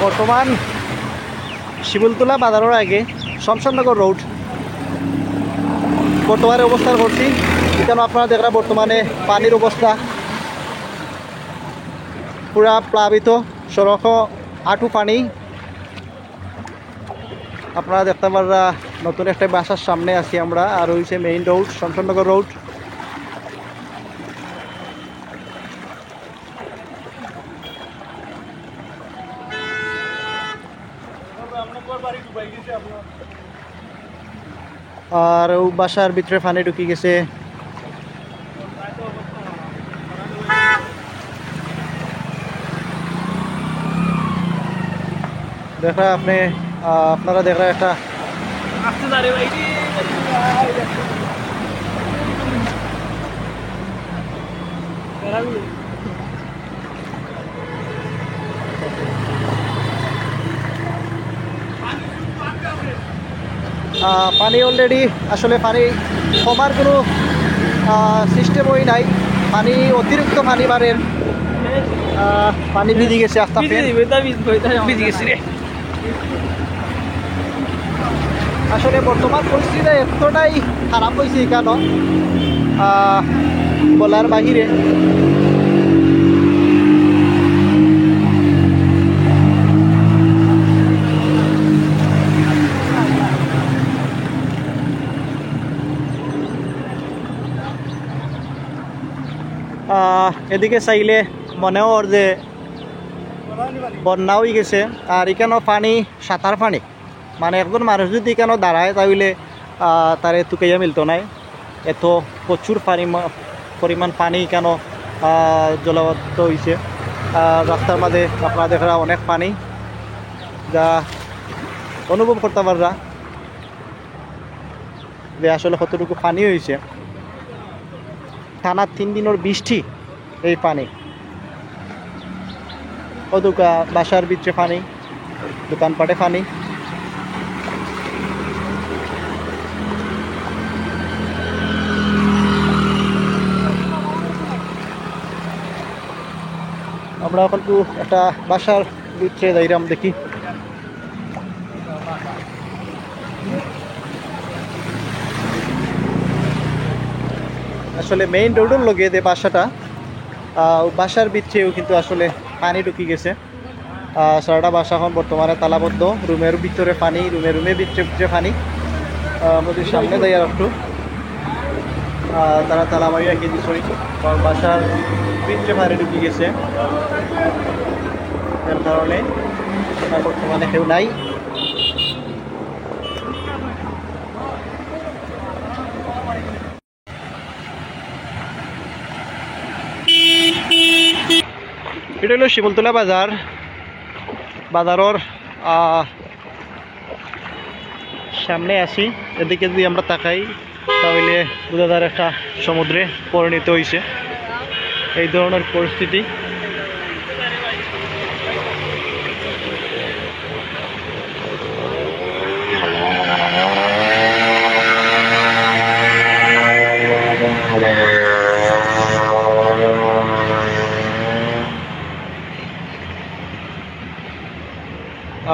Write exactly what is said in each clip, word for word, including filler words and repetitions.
বর্তমান শিমুলতলা বাজারর আগে শমশেরনগর রোড বর্তমানে অবস্থান করছি। ইখানো আপনারা দেখরা বর্তমানে পানির অবস্থা পুরা প্লাবিত, সড়কো আটু পানি। আপনারা দেখতা পাররা নতুন একটা বাসার সামনে আছি আমরা, আর অউ যে মেইন রোড, শমশেরনগর রোড। আর অউ বাসার ভিতরে পানি ঢুকি গেছে। দেখরা আপনে, আহ, আপনারা দেখরা একটা আহ, পানি already, আসলে পানি কমার কোনো, আহ, সিস্টেমই নাই। পানি, অতিরিক্ত পানি বাড়ের। আহ, পানি ভিজি গেছে আস্তা ভিজি ফের। দিবে, তা ভিজবো, এটা আমার ভিজি গেছি রে। আসলে বর্তমান পরিস্থিতি এতটাই খারাপ অইছে ইখানো, আহ, বলার বাহিরে। আহ, এদিকে চাইলে মনে অর যে বন্যা অই গেছে, আর ইখানো পানি সাঁতার পানি। মানে একজন মানুষ যদি ইখানো দাঁড়ায়, তা অইলে, আহ, তারে তুকাইয়া মিলতো নায়। এত প্রচুর পানি মা-, পরিমাণ পানি ইখানো, আহ, জলাবদ্ধ অইছে। আহ, রাস্তার মাঝে আপনারা দেখরা অনেক পানি, যা অনুভব করতা পাররা যে আসলে কতটুকু পানি অইছে। টানা তিন দিনর বৃষ্টি, এই পানি। অউ দেখউক্কা বাসার ভিতরে পানি, দোকানপাটে পানি। আমরা অখন তো একটা বাসার ভিতরে যাইরাম, দেখি। আসলে মেইন রোডর লগে যে বাসাটা, আহ, বাসার ভিতরেও কিন্তু আসলে পানি ঢুকি গেছে। আহ, সারাটা বাসা অখন বর্তমানে তালাবদ্ধ, রুমের ভিতরে পানি, রুমে রুমে ভিতরে ভিতরে পানি। আহ, আমরা যদি সামনে যাই আর একটু, আহ, তারা তালা মারি রাখি দিছে, কারণ বাসার ভিতরে পানি ঢুকি গেছে, এর কারণে আর বর্তমানে কেউ নাই। এটা অইলো শিমুলতলা বাজার। বাজারর, আহ, সামনে আছি। এদিকে যদি আমরা তাকাই, তাহলে বুঝা যার একটা সমুদ্রে পরিণত অইছে এই ধরনের পরিস্থিতি।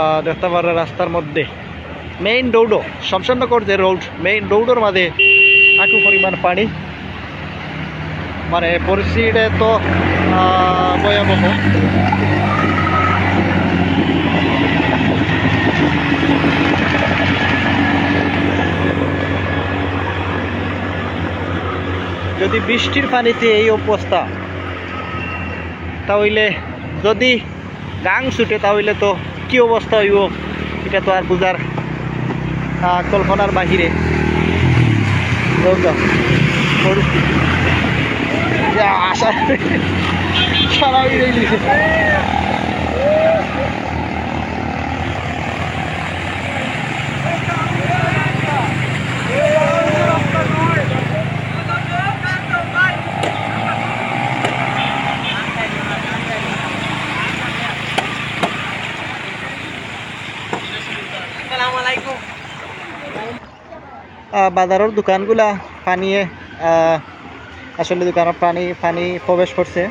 আহ, দেখতা পাররা রাস্তার মধ্যে মেইন রোডও, শমশেরনগর যে রোড, মেইন রোডর মাঝে আটু পরিমাণ পানি। মানে পরিস্থিতিটা তো, আহ, ভয়াবহ। যদি বৃষ্টির পানিতে এই অবস্থা, তা অইলে যদি গাং ছুটে, তা অইলে তো কি অবস্থা অইবো, ইটা তো আর বুঝার, আহ, কল্পনার বাহিরে। বুঝছো? পরিস্থিতি। যা আশা, সারা অই রইলি। আহ, বাজারর দোকানগুলা পানিয়ে, আহ, আসলে দোকানর পানি, পানি প্রবেশ করছে।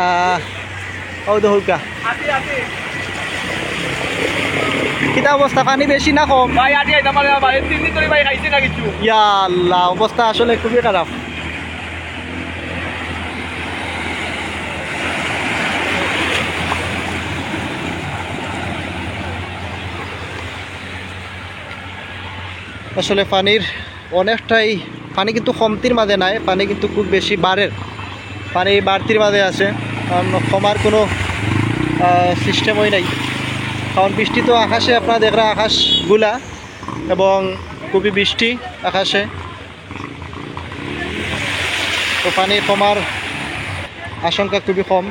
আহ, ও দেখউক্কা। আছি, আছি। কিতা অবস্থা, পানি বেশি না কম? ভাই, আটি আইতাম পারে না ভাই, তিন দিন ধরি ভাই খাইছি না কিছু। ইয়া আল্লাহ, অবস্থা আসলে খুবই খারাপ। আসলে পানির অনেকটাই, পানি কিন্তু কমতির মাঝে নাই, পানি কিন্তু খুব বেশি বাড়ের, পানি বাড়তির মাঝে আছে, কারণ কমার কোনো, আহ, সিস্টেমই নাই। কারণ বৃষ্টি তো আকাশে, আপনারা দেখরা আকাশ গুলা এবং খুবই বৃষ্টি আকাশে, তো পানি কমার আশঙ্কা খুবই কম।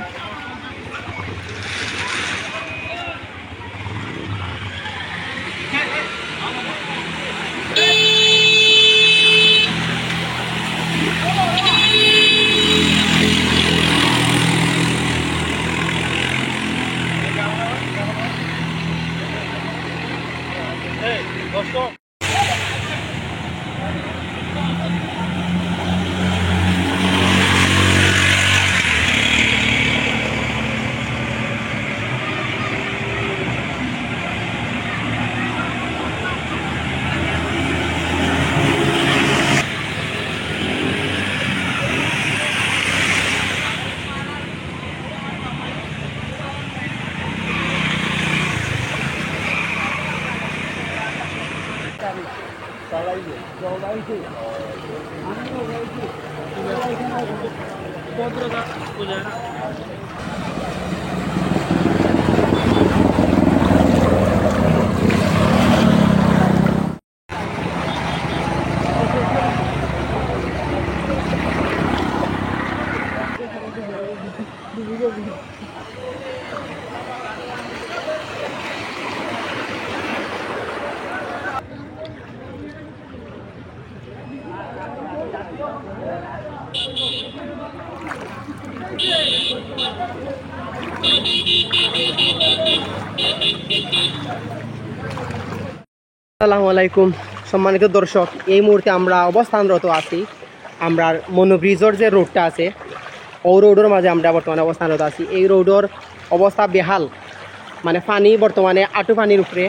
আসসালামু আলাইকুম, সম্মানিত দর্শক, এই মুহূর্তে আমরা অবস্থানরত আছি আমরার মনো ব্রিজর যে রোডটা আছে, ও রোডর মাঝে আমরা বর্তমানে অবস্থানরত আছি। এই রোডর অবস্থা বেহাল, মানে পানি বর্তমানে আটু পানির উপরে।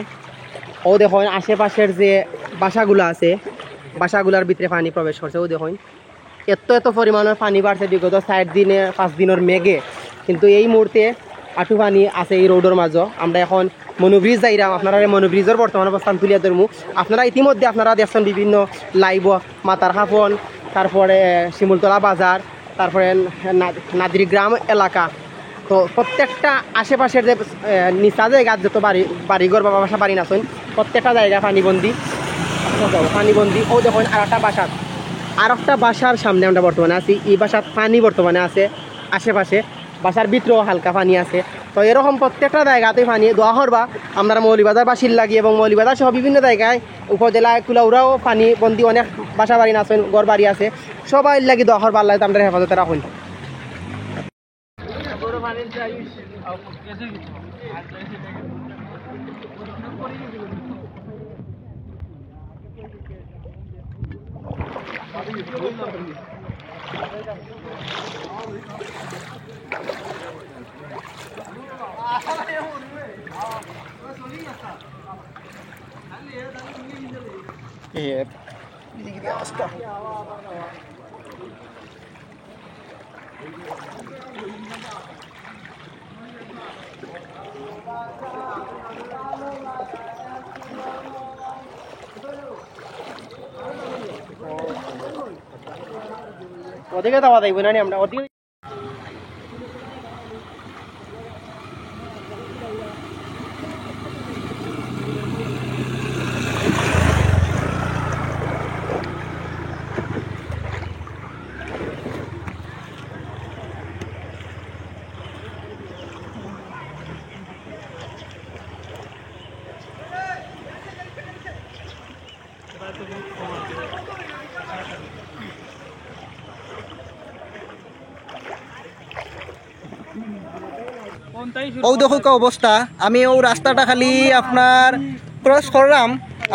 ও দেখইন আশেপাশের যে বাসাগুলা আছে, বাসাগুলার ভিতরে পানি প্রবেশ করছে। ও দেখইন এত এত পরিমাণর পানি বাড়ছে বিগত চাইর দিনে পাঁচ দিনর মেঘে, কিন্তু এই মুহূর্তে আটু পানি আছে এই রোডর মাঝে। আমরা এখন মনো ব্রিজ যাইরাম, আপনারারে মনো ব্রিজর বর্তমান অবস্থান তুলিয়া ধরমু। আপনারা ইতিমধ্যে আপনারা দেখছেন বিভিন্ন লাইভ, মাতার খাফন, তারপরে শিমুলতলা বাজার, তারপরে না-, নাদির গ্রাম এলাকা। তো প্রত্যেকটা আশেপাশের যে, এ, নিচা জায়গা যত বাড়ি, বাড়িঘর বা বাসা বাড়ি আছইন, প্রত্যেকটা জায়গা পানিবন্দি, পানিবন্দি। ও দেখইন আর একটা বাসাত, আর একটা বাসার সামনে আমরা বর্তমানে আছি। এই বাসাত পানি বর্তমানে আছে আশেপাশে, বাসার ভিতরেও হালকা পানি আছে। তো এরকম প্রত্যেকটা জায়গাতে পানি, দোয়া করবা। আমরা মৌলভীবাজারবাসীর লাগি এবং মৌলভীবাজার সহ বিভিন্ন জায়গায় উপজেলায় কুলাউড়াও পানিবন্দি, অনেক বাসা বাড়ি আছইন, ঘর বাড়ি আছে, সবাইর লাগি দোয়া করবা, আল্লাহ আমরারে হেফাজতে রাখইন। ওদিকে যাওয়া যাইব না নি আমরা? ওদিকে ও দেখউক্কা অবস্থা, আমি ও রাস্তাটা খালি আপনার ক্রস করলাম,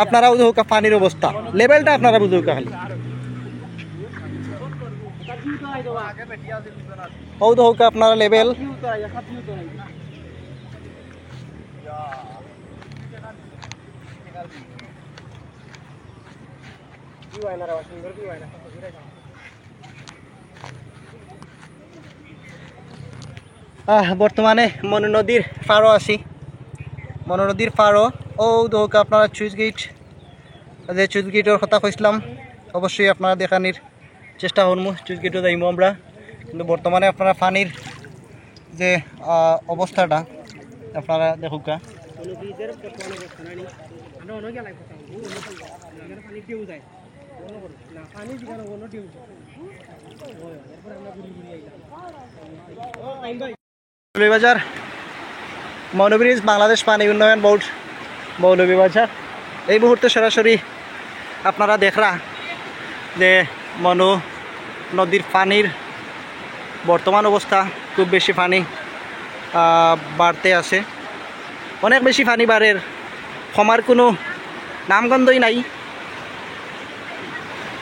আপনারা ও দেখউক্কা পানির অবস্থা, লেভেলটা আপনারা বুঝউক্কা খালি। অউ দেখউক্কা আপনারা লেভেল। আহ, বর্তমানে মনু নদীর পারো আছি। মনু নদীর পারো, অউ দেখউক্কা আপনারা চুইস গেট, যে চুইস গেটর কথা কইছিলাম, অবশ্যই আপনারা দেখানির চেষ্টা করমু। চুইস গেটও যাইমু আমরা, কিন্তু বর্তমানে আপনারা পানির যে, আহ, অবস্থাটা আপনারা দেখউক্কা। মৌলভীবাজার মৌলভীবাজার বাংলাদেশ পানি উন্নয়ন বোর্ড মৌলভীবাজার। এই মুহূর্তে সরাসরি আপনারা দেখরা যে মনু নদীর পানির বর্তমান অবস্থা। খুব বেশি পানি, আহ, বাড়তে আছে, অনেক বেশি পানি বাড়ের, কমার কোনো নামগন্ধই নাই।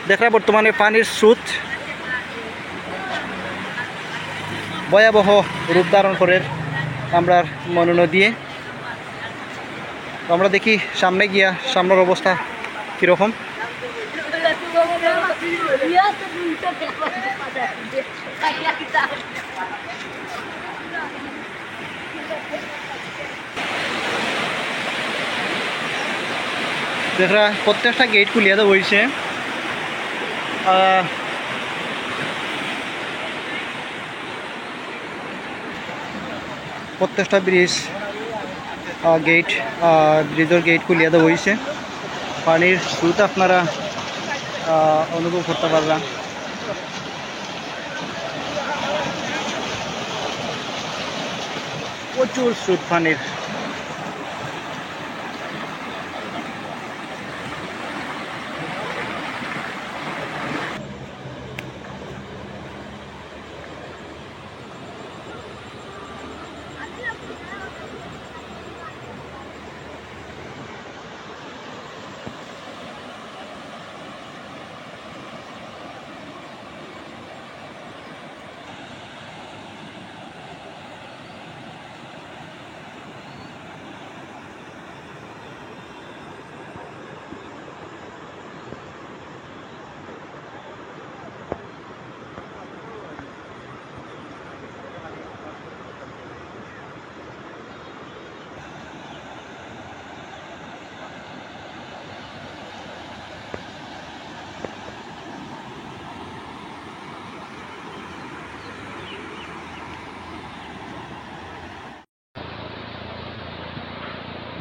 দেখরা বর্তমানে পানির স্রোত ভয়াবহ রূপ ধারণ করের আমরার মনু নদীয়ে। তো আমরা দেখি সামনে গিয়া সামনের অবস্থা কীরকম। দেখরা প্রত্যেকটা গেট খুলিয়া দেওয়া অইছে। আহ, প্রত্যেকটা ব্রিজ, আহ, গেট, আহ, ব্রিজর গেট খুলিয়া দেওয়া অইছে। পানির স্রোত আপনারা, আহ, অনুভব করতা পাররা। প্রচুর স্রোত পানির।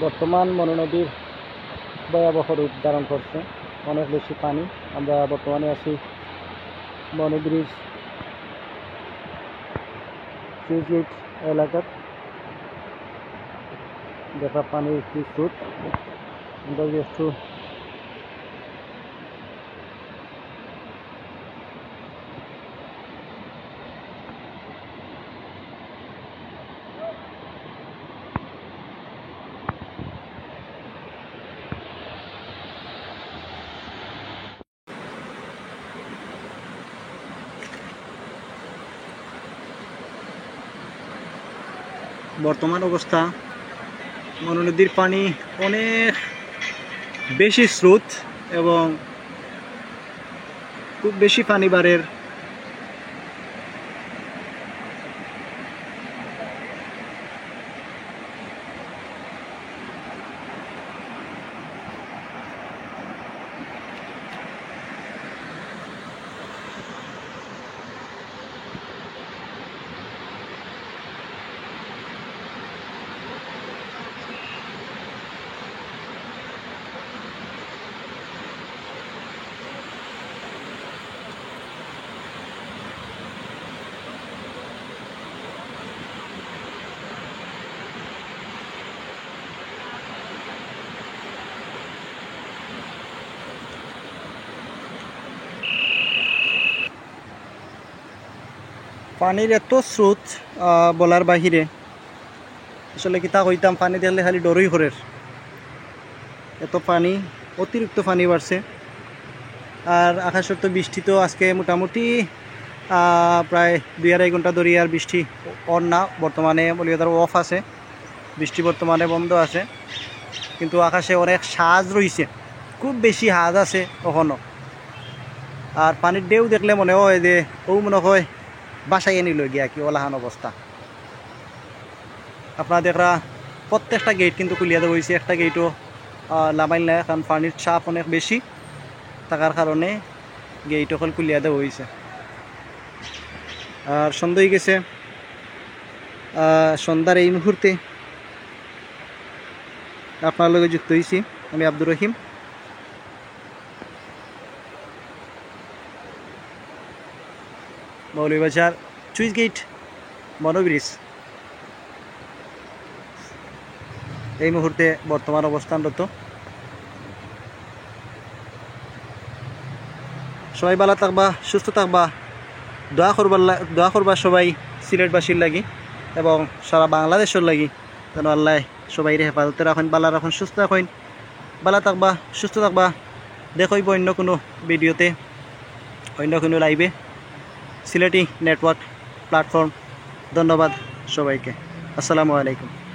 বর্তমান মনু নদীর ভয়াবহ রূপ ধারণ করছে, অনেক বেশি পানি। আমরা বর্তমানে আছি মনু ব্রিজ, চুইস গেট এলাকাত। দেখরা পানির কি স্রোত, আমরা যদি একটু বর্তমান অবস্থা, মনু নদীর পানি অনেক বেশি স্রোত এবং খুব বেশি পানি বাড়ের। পানির এত স্রোত, আহ, বলার বাহিরে। আসলে কিতা কইতাম, পানি দেখলে খালি ডরই করের। এত পানি, অতিরিক্ত পানি বাড়ছে। আর আকাশর তো বৃষ্টি তো আজকে মোটামুটি আহ, প্রায় দুই আড়াই ঘন্টা ধরি আর বৃষ্টি অর না, বর্তমানে মৌলভীবাজার অফ আছে, বৃষ্টি বর্তমানে বন্ধ আছে, কিন্তু আকাশে অনেক সাজ রইছে, খুব বেশি সাজ আছে অখনো। আর পানির ঢেউ দেখলে মনে হয় যে অউ মনে হয় ভাসাইয়া নিলো গিয়া কি, অলাখান অবস্থা। আপনারা দেখরা প্রত্যেকটা গেট কিন্তু খুলিয়া দেওয়া অইছে, একটা গেটও, আহ, লামাইল না, কারণ পানির চাপ অনেক বেশি থাকার কারণে গেট অকল খুলিয়া দেওয়া অইছে। আর সন্ধ্যা অই গেছে, আহ, সন্ধ্যার এই মুহূর্তে আপনার লগে যুক্ত অইছি আমি আব্দুর রহিম। মৌলভীবাজার সুইচ গেট মনোব্রিজ এই মুহূর্তে বর্তমান অবস্থানরত। সবাই ভালা থাকবা, সুস্থ থাকবা, দোয়া করবার লা-, দোয়া করবা সবাই সিলেটবাসীর লাগি এবং সারা বাংলাদেশর লাগি, যেন আল্লাহ সবাইরে হেফাজতে রাখইন, ভালা রাখইন, সুস্থ রাখইন। ভালা থাকবা, সুস্থ থাকবা। দেখা অইবো অন্য কুনু ভিডিওতে, অন্য কুনু লাইভে। Sylheti network platform. ধন্যবাদ সবাইকে। আসসালামু আলাইকুম।